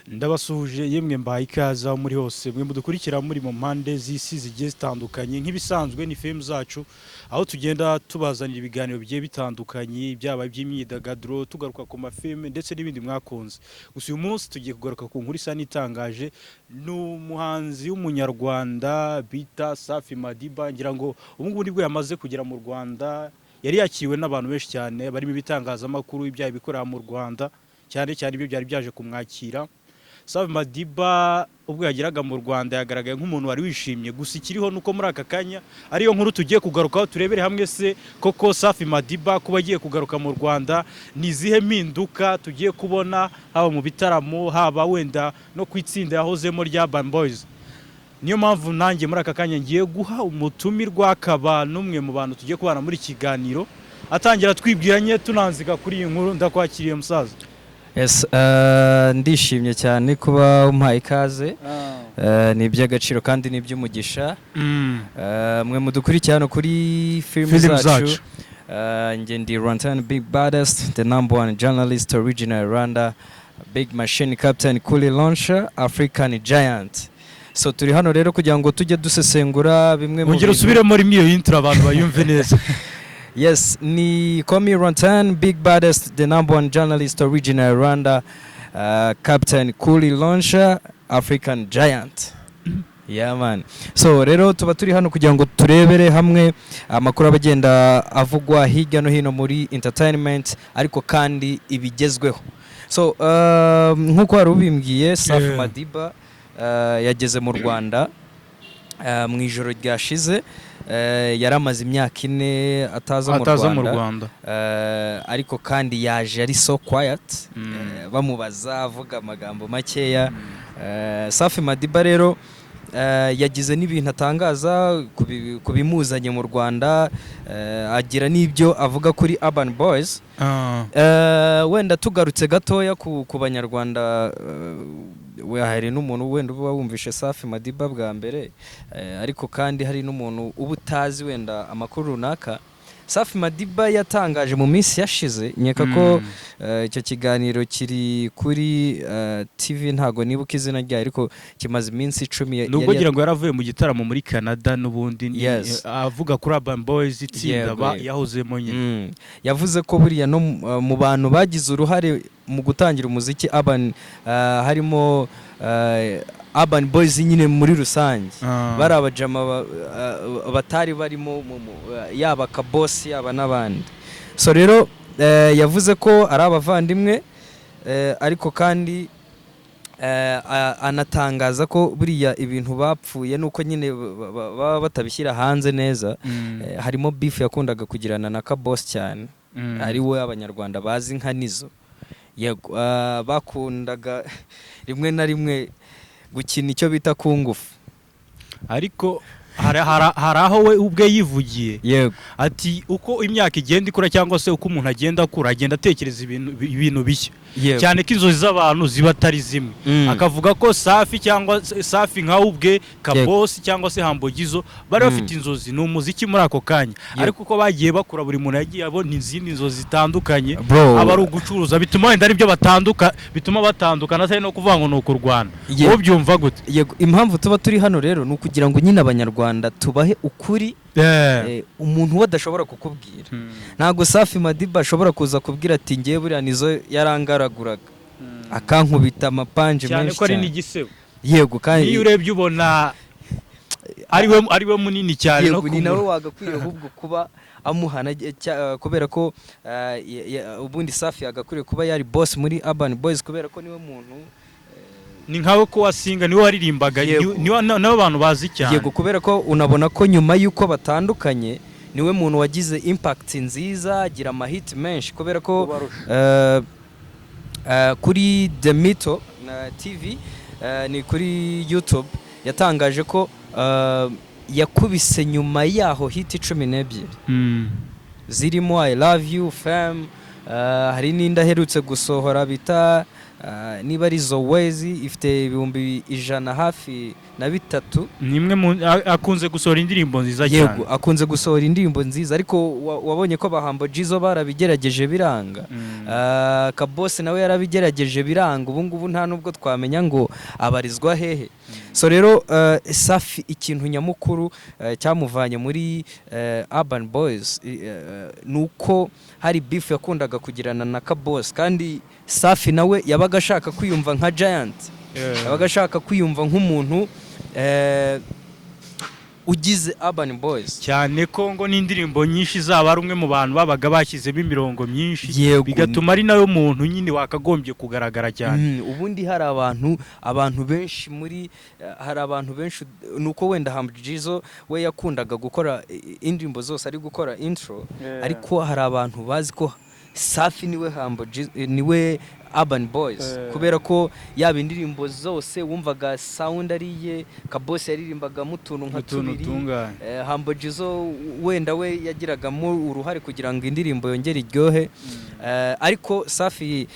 Ndabasuhuje yemwe, mbahaye ikaze aho muri hose, mwe mudukurikira muri mu mpande z'isi zigiye zitandukanye. Nk'ibisanzwe ni filime zacu, aho tugenda tubazanira ibiganiro bigiye bitandukanye, byaba iby'imyidagaduro, tugaruka ku mafilime ndetse n'ibindi mwakunze. Gusa uyu munsi tugiye kugaruka ku nkuru isa n'itangaje. Ni umuhanzi w'Umunyarwanda bita Safi Madiba. Ngira ngo ubu ngubu nibwo yamaze kugera mu Rwanda. Yari yakiriwe n'abantu benshi cyane barimo ibitangazamakuru, ibyaha bikorera mu Rwanda, cyane cyane ibyo byari byaje kumwakira. Safi Madiba ubwo yageraga mu Rwanda yagaragaye nk'umuntu wari wishimye. Gusa ikiriho nuko muri aka kanya ariyo nkuru tugiye kugarukaho, turebere hamwe se koko Safi Madiba kuba agiye kugaruka mu Rwanda ni izihe mpinduka tugiye kubona, haba mu bitaramo, haba wenda no ku itsinda yahozemo rya Urban Boys. Niyo mpamvu nanjye muri aka kanya ngiye guha umutumirwa, akaba n'umwe mu bantu tugiye kubana muri iki kiganiro, atangira twibwiranye, tunanzika kuri iyi nkuru. Ndakwakiriye, musaza. Yes, ndishimye cyane kuba umpaye ikaze. Ni iby'agaciro kandi ni iby'umugisha. Mwe mudukurikiye hano kuri filime Film zacu, zacu. Njye ndi Rantan Big Baddest, the number one journalist original Rwanda, Big Machine Captain, Kuli Launcher, African Giant. So turi hano rero kugira ngo tujye dusesengura bimwe mu Ongera bintu. usubiremo rimwe iyo intro, abantu bayumve neza. Yes, ni Komi Rantan, Big Baddest, the number one journalist original Rwanda, Captain Kuli Launcher, African Giant. Yeah man. So rero tuba turi hano kugira ngo turebere hamwe amakuru aba agenda avugwa hirya no hino muri entertainment, ariko kandi ibigezweho. So nk'uko wari ubimbwiye, Safi Madiba yageze mu Rwanda mu ijoro ryashize. Yari amaze imyaka 4 ataza mu Ataza mu Rwanda. Rwanda. Ariko kandi yaje ari so quiet, bamubaza avuga amagambo makeya. Safi Madiba rero yagize n'ibintu atangaza ku bimuzanye mu Rwanda, agira n'ibyo avuga kuri Urban Boys. Wenda tugarutse gatoya ku Banyarwanda, we hari n'umuntu wenda uba wumvishe Safi Madiba bwa mbere, ariko kandi hari n'umuntu uba utazi wenda amakuru runaka. Safi Madiba yatangaje mu minsi yashize, nkeka ko icyo kiganiro kiri kuri TV, ntago nibuka izina ryayo, ariko kimaze iminsi 10 Nubwo yari ngira ngo yaravuye mu gitaramo muri Canada n'ubundi avuga kuri Urban Boys, itsinda yahozemo nyine. Yavuze ko buriya no mu bantu bagize uruhare mu gutangira umuziki Urban, harimo Urban Boys nyine muri rusange, bari abajama batari barimo yaba Kabosi, yaba n'abandi. So rero yavuze ko ari abavandimwe, ariko kandi anatangaza ko buriya ibintu bapfuye nuko nyine baba batabishyira hanze neza. Harimo beef yakundaga kugirana na Kabosi cyane, ari we Abanyarwanda bazi nka Nizo. Yego, bakundaga rimwe na rimwe gukina icyo bita ku ngufu. Ariko hari aho we ubwe yivugiye ati uko imyaka igenda ikura, cyangwa se uko umuntu agenda akura, agenda atekereza ibintu bishya, cyane ko inzozi z'abantu ziba atari zimwe. Akavuga ko Safi, cyangwa se Safi nkawe ubwe, Kabosi cyangwa se Humble Jizzo, bari bafite inzozi ni umuziki muri ako kanya, ariko uko bagiye bakura, buri muntu yagiye abona izindi nzozi zitandukanye, Bro. aba ari ugucuruza, bituma wenda aribyo batanduka, bituma batandukana, atari no kuvuga ngo ni ukurwana. Wowe ubyumva gute? Yego, impamvu tuba turi hano rero ni ukugira ngo nyine Abanyarwanda tubahe ukuri umuntu we adashobora kukubwira. Ntabwo Safi Madiba ashobora kuza kubwira ati: "Ngewe buriya Nizo yarangaraguraga, akankubita amapanje Cyane menshi ko ari cyane." n'igisebo. Yego, kandi Niyo urebye ubona ari we munini cyane no Yego, ni nawe kumura. wagakwiye ahubwo kuba amuhana, kubera ko ubundi Safi yagakwiriye kuba yari boss muri Urban Boys, kubera ko niwe muntu Ni nkawe ko wasinga niwe waririmbaga, niwe nabo abantu bazi cyane. Yego, kubera ko unabona ko nyuma y'uko batandukanye niwe muntu wagize impact nziza, agira amahiti menshi, kubera ko kuri The Mito na TV, ni kuri YouTube, yatangaje ko yakubise nyuma yaho hit 12 zirimo "I Love You Fam", hari n'indi aherutse gusohora bita Niba ari Zowezi ifite 103,000 hafi. Ni imwe mu akunze gusohora indirimbo nziza cyane. Yego, akunze gusohora indirimbo nziza, ariko wabonye ko ba Humble Jizzo barabigerageje biranga. Kabosi nawe yarabigerageje biranga. Ubu ngubu nta nubwo twamenya ngo abarizwa hehe. So rero Safi, ikintu nyamukuru cyamuvanye muri Urban Boys ni uko hari beef yakundaga kugirana na Kabosi, kandi Safi nawe yabaga ashaka kwiyumva nka Giant, yabaga ashaka kwiyumva nk'umuntu ugize Urban Boys. Cyane ko ngo n'indirimbo nyinshi zaba ari umwe mu bantu babaga bashyizemo imirongo myinshi, bigatuma ari nayo muntu nyine wakagombye kugaragara cyane. Ubundi hari abantu benshi muri hari abantu benshi, nuko wenda Humble Jizzo we yakundaga gukora indirimbo zose ari gukora intro, ariko hari abantu bazi ko Safi niwe Humble Jizzo, niwe Urban Boys, kubera ko yaba indirimbo zose wumvaga sound ari iye. Kabosi yaririmbagamo utuntu nka utuntu tubiri. Tunganye. Humble Jizzo wenda we yagiragamo uruhare kugira ngo indirimbo yongere iryohe. Ariko Safi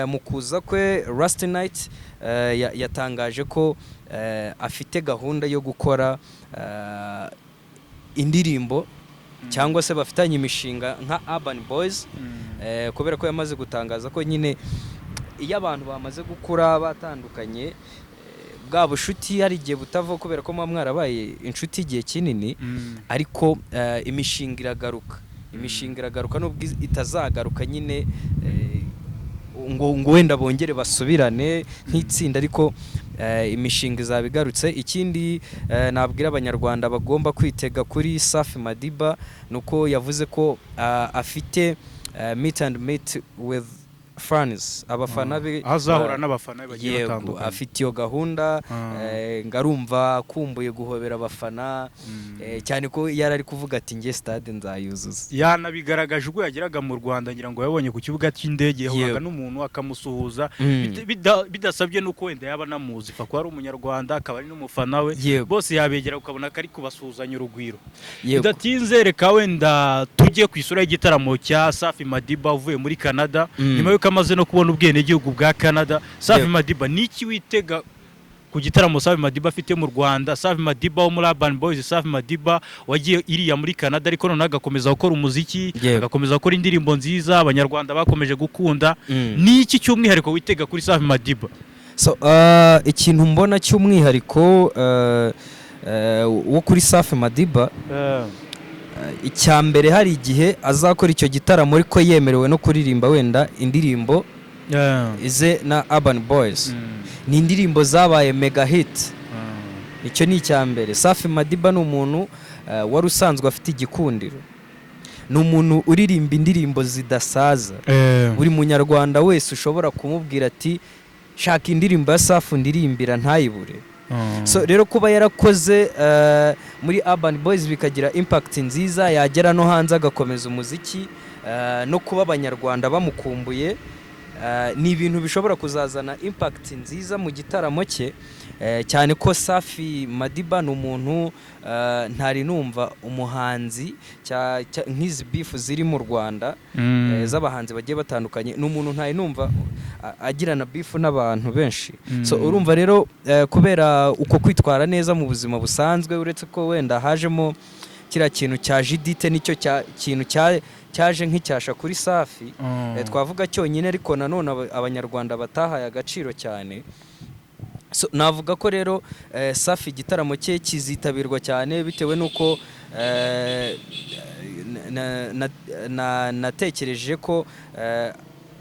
mu kuza kwe last night yatangaje ko afite gahunda yo gukora indirimbo cyangwa se bafitanye imishinga nka Urban Boys, kubera ko yamaze gutangaza ko nyine iyo abantu bamaze gukura batandukanye, bwa bushuti hari igihe butavaho kubera ko muba mwarabaye inshuti igihe kinini, ariko imishinga iragaruka, imishinga iragaruka nubwo itazagaruka nyine ngo wenda bongere basubirane nk'itsinda, ariko imishinga izaba igarutse. Ikindi nabwira Abanyarwanda bagomba kwitega kuri Safi Madiba ni uko yavuze ko afite meet and meet with fans, abafana be. Aho azahura n'abafana be bagiye Yego, batandukanye. afite iyo gahunda. Ngo arumva akumbuye guhobera abafana, cyane ko yari ari kuvuga ati: "Njye stade nzayuzuza." Yanabigaragaje ubwo yageraga mu Rwanda, ngira ngo yabonye ku kibuga cy'indege yahuraga n'umuntu akamusuhuza, bidasabye n'uko wenda yaba anamuzi, pfa kuba ari Umunyarwanda akaba ari n'umufana we, bose yabegera ukabona ko ari kubasuhuzanya urugwiro. Bidatinze, reka wenda tujye ku isura y'igitaramo cya Safi Madiba uvuye muri Canada, nyuma y'uko amaze no kubona ubwenegihugu bwa Canada. Safi Madiba, ni iki witega ku gitaramo Safi Madiba afite mu Rwanda? Safi Madiba wo muri Urban Boys, Safi Madiba wagiye iriya muri Canada ariko noneho agakomeza gukora umuziki, agakomeza gukora indirimbo nziza Abanyarwanda bakomeje gukunda. Ni iki cy'umwihariko witega kuri Safi Madiba? So, ikintu mbona cy'umwihariko wo kuri Safi Madiba, icya mbere, hari igihe azakora icyo gitaramo ariko yemerewe no kuririmba wenda indirimbo ize na Urban Boys. Ni indirimbo zabaye mega hit. Icyo ni icya mbere. Safi Madiba ni umuntu wari usanzwe afite igikundiro, ni umuntu uririmba indirimbo zidasaza. Buri Munyarwanda wese ushobora kumubwira ati: "Shaka indirimbo ya Safi ndirimbira", ntayibure. So rero kuba yarakoze muri Urban Boys bikagira impact nziza, yagera no hanze agakomeza umuziki, no kuba Abanyarwanda bamukumbuye, ni ibintu bishobora kuzazana impact nziza mu gitaramo cye, cyane ko Safi Madiba ni umuntu ntari numva umuhanzi nk'izi beef ziri mu Rwanda z'abahanzi bagiye batandukanye, ni umuntu ntari numva agirana beef n'abantu benshi. So urumva rero kubera uko kwitwara neza mu buzima busanzwe, uretse ko wenda hajemo kiriya kintu cya Judith, nicyo kintu cyaje nk'icyasha kuri Safi, twavuga cyonyine, ariko nanone Abanyarwanda batahaye agaciro cyane. So, navuga ko rero Safi igitaramo cye kizitabirwa cyane bitewe n'uko natekereje ko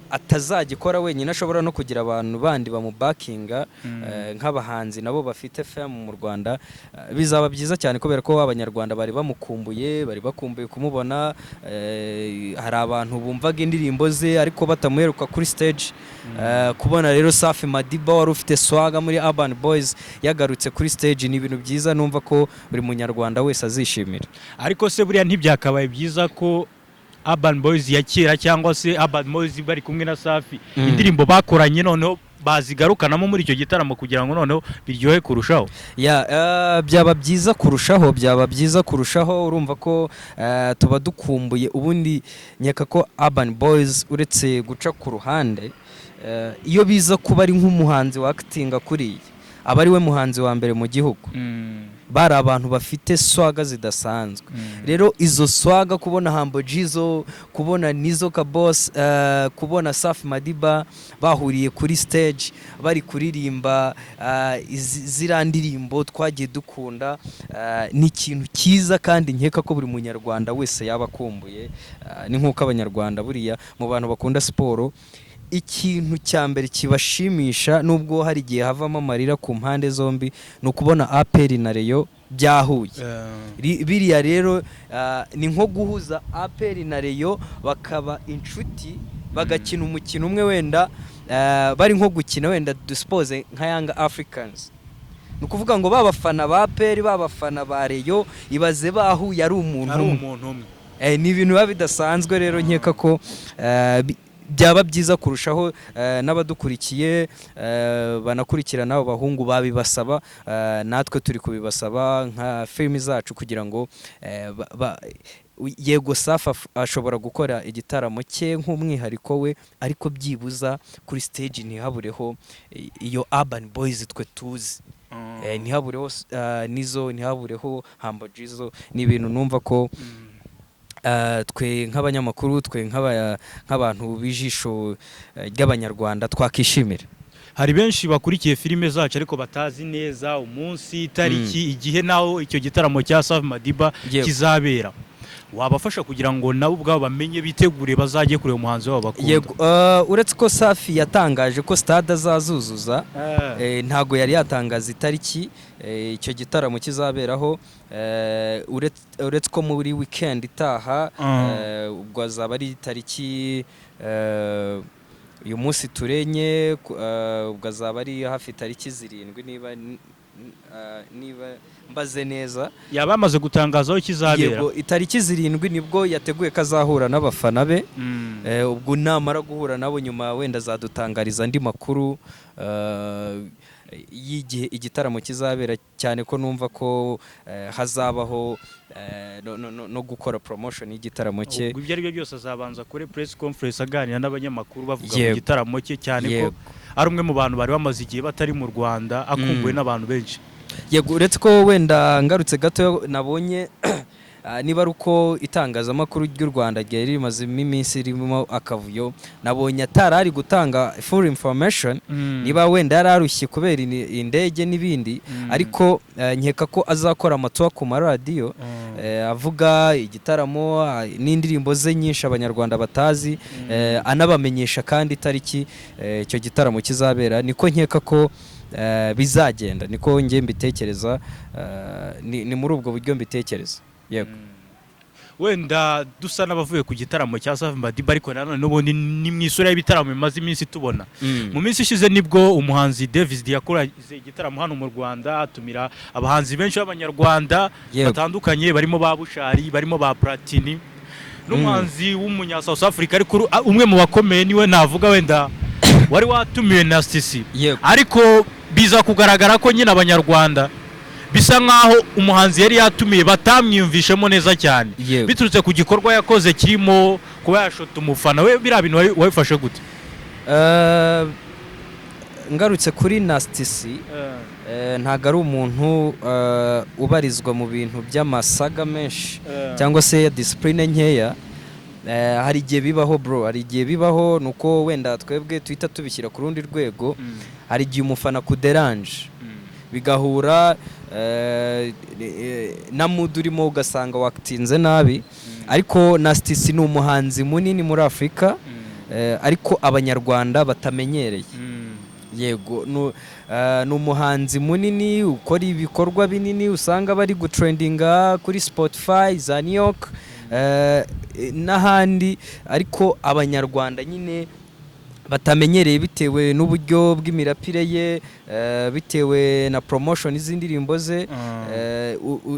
atazagikora wenyine, ashobora no kugira abantu bandi bamubakinga, nk'abahanzi nabo bafite fame mu Rwanda. Bizaba byiza cyane kubera ko Abanyarwanda bari bamukumbuye, bari bakumbuye kumubona. Hari abantu bumvaga indirimbo ze ariko batamuheruka kuri stage. Kubona rero Safi Madiba wari ufite swagger muri Urban Boys yagarutse kuri stage ni ibintu byiza, numva ko buri Munyarwanda wese azishimira. Ariko se buriya nt'ibyakabaye byiza ko Urban Boys ya kera cyangwa se Urban Boys bari kumwe na Safi, indirimbo bakoranye noneho bazigarukanamo muri icyo gitaramo kugira ngo noneho biryohe kurushaho? Ya, byaba byiza kurushaho, byaba byiza kurushaho. Urumva ko tuba dukumbuye. Ubundi nkeka ko Urban Boys, uretse guca ku ruhande Iyo biza kuba ari nk'umuhanzi wa actinga kuriya, aba ari we muhanzi wa mbere mu gihugu. Bari abantu bafite swagger zidasanzwe. Rero izo swagger, kubona Humble Jizzo, kubona Nizo Kabos, kubona Safi Madiba bahuriye kuri stage bari kuririmba ziriya ndirimbo twagiye dukunda, ni ikintu cyiza kandi nkeka ko buri munyarwanda wese yaba akumbuye. Ni nk'uko Abanyarwanda buriya mu bantu bakunda siporo, ikintu cya mbere kibashimisha, nubwo hari igihe havamo amarira ku mpande zombi, ni ukubona APR na Rayon byahuye. Biriya rero ni nko guhuza APR na Rayon bakaba inshuti, bagakina umukino umwe, wenda bari nko gukina wenda dusipoze nka Yanga Africans. Ni ukuvuga ngo babafana ba APR, babafana ba Rayon, ibaze bahuye ari umuntu ari umwe. Umuntu umwe. Ni ibintu biba bidasanzwe. Rero nkeka ko byaba byiza kurushaho n'abadukurikiye banakurikirana abo bahungu babibasaba, natwe turi kubibasaba nka filimi zacu kugira ngo yego, Safi ashobora gukora igitaramo cye nk'umwihariko we, ariko byibuza kuri stage ntihabureho iyo Urban Boys twe tuzi, ntihabureho Nizo, ntihabureho Humble Jizzo. Ni ibintu numva ko twe nk'abanyamakuru, twe nk'abantu b'ijisho ry'Abanyarwanda twakishimira. Hari benshi bakurikiye filime zacu ariko batazi neza umunsi, itariki, igihe naho icyo gitaramo cya Safi Madiba kizabera. Wabafasha kugira ngo nabo ubwabo bamenye, bitegure, bazajye kureba umuhanzi wabo bakunda? Yego, uretse ko Safi yatangaje ko stade azazuzuza, ntago yari yatangaza itariki icyo gitaramo kizaberaho, uretse ko muri weekend itaha, ubwo azaba ari itariki, uyu munsi turenye, ubwo azaba ari hafi tariki 7 niba mbaze neza. Yaba yamaze gutangaza aho kizabera? Yego, itariki 7 nibwo yateguye ko azahura n'abafana be. Ubwo namara guhura nabo nyuma, wenda azadutangariza andi makuru y'igihe igitaramo kizabera, cyane ko numva ko hazabaho no gukora promotion y'igitaramo cye. Ubwo ibyo ari byo byose azabanza kuri press conference aganira n'abanyamakuru bavuga ku gitaramo cye, cyane ko ari umwe mu bantu bari bamaze igihe batari mu Rwanda, akumbuwe n'abantu benshi. Yego, uretse ko wenda ngarutse gato, nabonye niba ari uko itangazamakuru ry'u Rwanda ryari rimazemo iminsi ririmo akavuyo, nabonye atari ari gutanga full information, niba wenda yari arushye kubera indege n'ibindi, ariko nkeka ko azakora amatour ku maradiyo, avuga igitaramo n'indirimbo ze nyinshi Abanyarwanda batazi, anabamenyesha kandi itariki icyo gitaramo kizabera. Niko nkeka ko bizagenda, niko njye mbitekereza, ni muri ubwo buryo mbitekereza, yego. Wenda dusa n'abavuye ku gitaramo cya Safi Madiba, ariko nanone n'ubundi ni mu isura y'ibitaramo bimaze iminsi tubona. Mu minsi ishize nibwo umuhanzi Davis D yakoze igitaramo hano mu Rwanda, atumira abahanzi benshi b'Abanyarwanda batandukanye, barimo ba Bushali, barimo ba Platini n'umuhanzi w'umunya South Africa, ariko umwe mu bakomeye niwe navuga wenda wari watumiwe na Sisi, ariko biza kugaragara ko nyine Abanyarwanda bisa nkaho umuhanzi yari yatumiye batamwiyumvishemo neza cyane, biturutse ku gikorwa yakoze kirimo kuba yashota umufana we. Biriya bintu wabifashe gute? Ngarutse kuri Nasty C, ntabwo ari umuntu ubarizwa mu bintu by'amasaga menshi cyangwa se ya discipline nkeya. Hari igihe bibaho, bro, hari igihe bibaho, ni uko wenda twebwe tuhita tubishyira ku rundi rwego. Hari igihe umufana kuderanje, bigahura na mood urimo, ugasanga wakitinze nabi. Ariko Nasty C ni umuhanzi munini muri Afurika, ariko Abanyarwanda batamenyereye. Yego, ni umuhanzi munini ukora ibikorwa binini, usanga bari gutrendinga kuri Spotify za New York n'ahandi, ariko Abanyarwanda nyine batamenyereye bitewe n'uburyo bw'imirapire ye, bitewe na promotion z'indirimbo ze.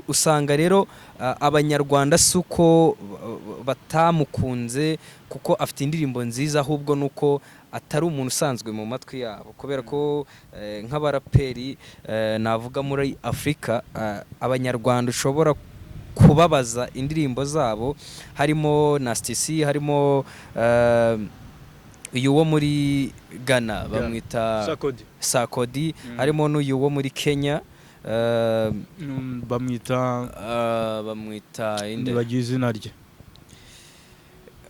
Usanga rero Abanyarwanda si uko batamukunze, kuko afite indirimbo nziza, ahubwo ni uko atari umuntu usanzwe mu matwi yabo, kubera ko nk'abaraperi navuga muri Afurika, Abanyarwanda ushobora kubabaza indirimbo zabo harimo Nasty C, harimo Uyu wo muri Ghana bamwita Sarkodie. Sarkodie. Harimo n'uyu wo muri Kenya, Bamwita bamwita inde? Nibagiwe izina rye.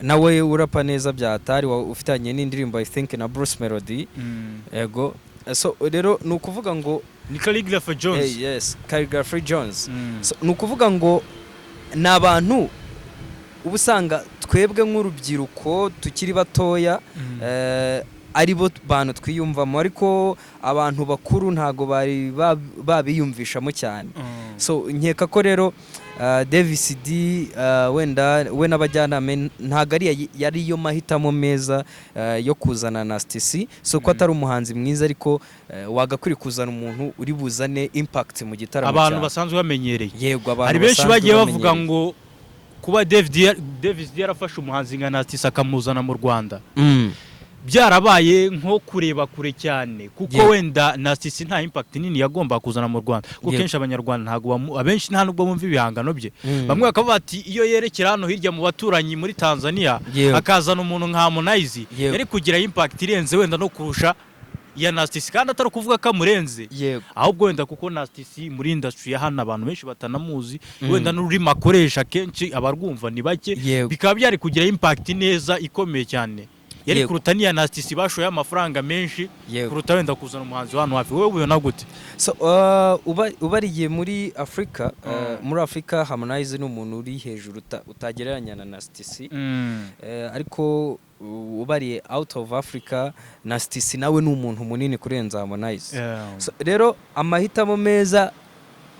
Nawe urapa neza bya hatari, ufitanye n'indirimbo, I think, na Bruce Melody. Yego. So rero ni ukuvuga ngo Ni Khaligraph Jones. Yes, Khaligraph Jones. So, ni ukuvuga ngo ni abantu uba usanga twebwe nk'urubyiruko tukiri batoya ari bo bantu twiyumvamo, ariko abantu bakuru ntago bari babiyumvishamo cyane. So nkeka ko rero Davis D, wenda we n'abajyanama ntago ari yari yo mahitamo meza yo kuzana Nasty C. So ko atari umuhanzi mwiza, ariko wagakwiriye kuzana umuntu uri buzane impact mu gitaramo Abantu cyawe. basanzwe bamenyereye. Yego, abantu Hari benshi basanzwe bagiye bavuga bamenyereye. ngo kuba Davis D yarafashe umuhanzi nka Nasty C akamuzana mu Rwanda, byarabaye nko kureba kure cyane, kuko wenda Nasty C nta impact nini yagombaga kuzana mu Rwanda, kuko kenshi Abanyarwanda ntabwo abenshi nta nubwo bumva ibihangano bye. Bamwe bakavuga bati iyo yerekera hano hirya mu baturanyi muri Tanzania, akazana umuntu nka Harmonize, yari kugira impact irenze wenda no kurusha iya Nasty C, kandi atari ukuvuga ko amurenze, ahubwo wenda kuko Nasty C muri industry ya hano abantu benshi batanamuzi, wenda n'ururimi akoresha kenshi abarwumva ni bake, bikaba byari kugira impact neza ikomeye cyane yari kuruta n'iya Nasty C bashoye amafaranga menshi, kuruta wenda kuzana umuhanzi wa hano hafi. Wowe ubibona gute? So ubariye muri Afurika, muri Afurika Harmonize ni umuntu uri hejuru utagereranya na Nasty C. Ariko ubariye out of Africa, Nasty C nawe ni umuntu munini kurenza Harmonize. So, rero amahitamo meza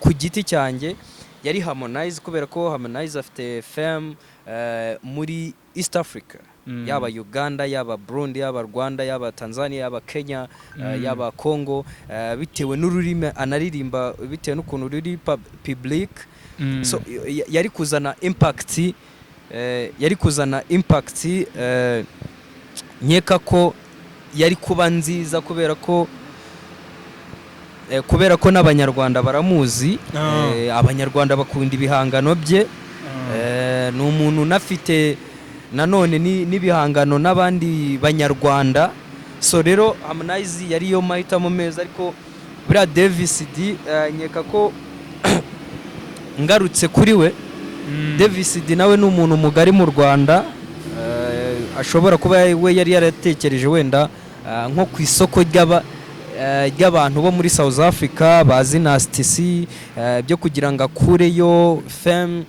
ku giti cyanjye yari Harmonize, kubera ko Harmonize afite fame muri East Africa, yaba Uganda, yaba Burundi, yaba Rwanda, yaba Tanzania, yaba Kenya, yaba Congo, bitewe n'ururimi anaririmba, bitewe n'ukuntu ruri public. So yari kuzana impact, nkeka ko yari kuba nziza, kubera ko n'Abanyarwanda baramuzi. Abanyarwanda bakunda ibihangano bye. Ni umuntu unafite nanone n'ibihangano n'abandi Banyarwanda. So rero Harmonize yari yo mahitamo meza, ariko buriya Davis D, nkeka ko ngarutse kuri we, Davis D nawe ni umuntu mugari mu Rwanda, ashobora kuba we yari yaratekereje wenda nko ku isoko ry'abantu bo muri South Africa bazi Nasty C, byo kugira ngo akureyo fame.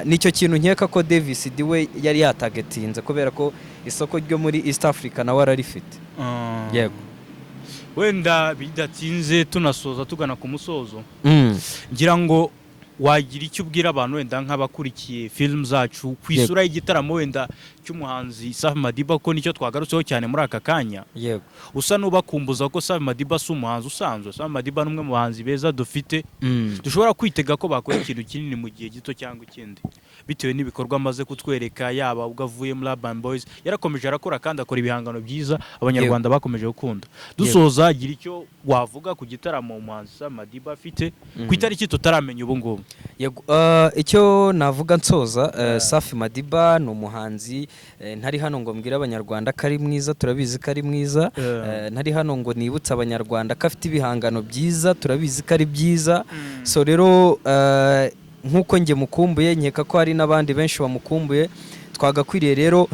Nicyo kintu nkeka ko Davis D we yari yatargetinze, kubera ko isoko ryo muri East Africa nawe ararifite. Yego. Wenda bidatinze, tunasoza, tugana ku musozo, ngira ngo wagira icyo ubwira abantu, wenda nk'abakurikiye film zacu, ku isura y'igitaramo wenda cy'umuhanzi Safi Madiba, ko nicyo twagarutseho cyane muri aka kanya, usa n'ubakumbuza ko Safi Madiba si umuhanzi usanzwe. Safi Madiba ni umwe mu bahanzi beza dufite, dushobora kwitega ko bakora ikintu kinini mu gihe gito cyangwa ikindi, bitewe n'ibikorwa amaze kutwereka, yaba ubwo avuye muri Urban Boys yarakomeje arakora, kandi akora ibihangano byiza Abanyarwanda bakomeje gukunda. Dusoza, gira icyo wavuga ku gitaramo umuhanzi Safi Madiba afite ku itariki tutaramenya ubu ngubu. Yego, icyo navuga nsoza, Safi Madiba ni umuhanzi, ntari hano ngo mbwire Abanyarwanda ko ari mwiza, turabizi ko ari mwiza. Ntari hano ngo nibutse Abanyarwanda ko afite ibihangano byiza, turabizi ko ari byiza. So rero, nk'uko njye mukumbuye, nkeka ko hari n'abandi benshi bamukumbuye. Twagakwiriye rero,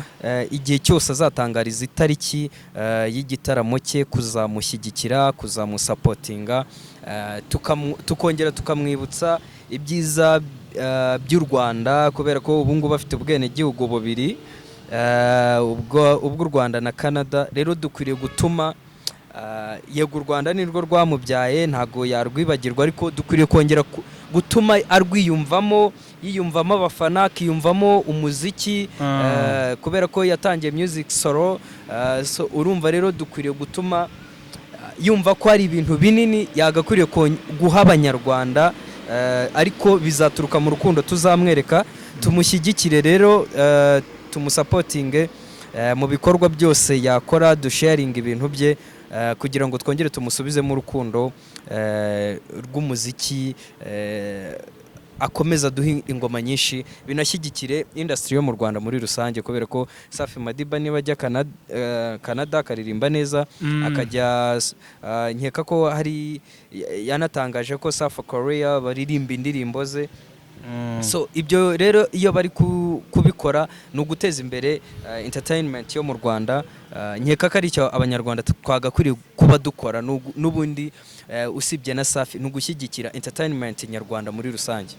igihe cyose azatangariza itariki y'igitaramo cye, kuzamushyigikira, kuzamusupportinga, tukongera tukamwibutsa ibyiza by'u Rwanda, kubera ko ubu ngubu afite ubwenegihugu bubiri, ubw'u Rwanda na Canada. Rero dukwiriye gutuma, yego, u Rwanda nirwo rwamubyaye, ntabwo yarwibagirwa, ariko dukwiriye kongera gutuma arwiyumvamo, yiyumvamo abafana, akiyumvamo umuziki, kubera ko yatangiye music solo. So urumva rero dukwiriye gutuma yumva ko hari ibintu binini yagakwiriye guha Abanyarwanda, ariko bizaturuka mu rukundo tuzamwereka. Tumushyigikire rero, tumusupportinge mu bikorwa byose yakora, dusharinga ibintu bye, kugira ngo twongere tumusubizemo urukundo rw'umuziki. Akomeza aduhe ingoma nyinshi, binashyigikire industry yo mu Rwanda muri rusange, kubera ko Safi Madiba niba ajya Canada akaririmba neza, akajya nkeka ko hari yanatangaje ko South Korea baririmba indirimbo ze. So ibyo rero iyo bari kubikora ni uguteza imbere entertainment yo mu Rwanda. Nkeka ko ari icyo Abanyarwanda twagakwiriye kuba dukora n'ubundi usibye na Safi, ni ugushyigikira entertainment nyarwanda muri rusange.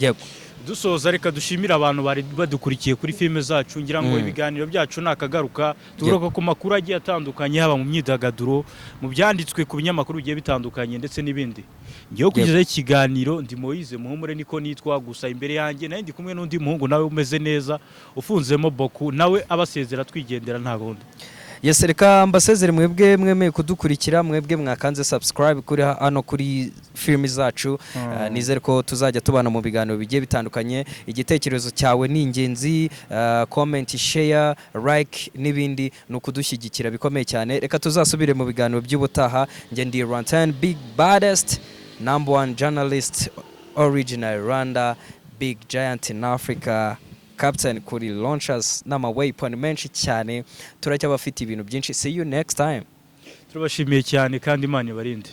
Yego. Dusoza, reka dushimire abantu bari badukurikiye kuri filime zacu. Ngira ngo ibiganiro byacu nakagaruka, tugaruka ku makuru agiye atandukanye, haba mu myidagaduro, mu byanditswe ku binyamakuru bigiye bitandukanye ndetse n'ibindi. Ngewe kugezaho ikiganiro ndi Moise Muhumure, niko nitwa. Gusa imbere yanjye nawe ndi kumwe n'undi muhungu nawe umeze neza, ufunzemo boku, nawe abasezera twigendera nta gahunda. Yes, reka mbasezere mwebwe mwemeye kudukurikira, mwebwe mwakanze subscribe kuri hano kuri filimi zacu. Nizere ko tuzajya tubana mu biganiro bigiye bitandukanye. Igitekerezo cyawe ni ingenzi, comment, share, like n'ibindi ni ukudushyigikira bikomeye cyane. Reka tuzasubire mu biganiro by'ubutaha. Njye ndi Rantan, big baddest, number one journalist, original Rwanda, big giant in Africa, captain kuri launchers n'ama weapon menshi cyane. Turacyabafite ibintu byinshi. See you next time. Turabashimiye cyane kandi Imana ibarinde.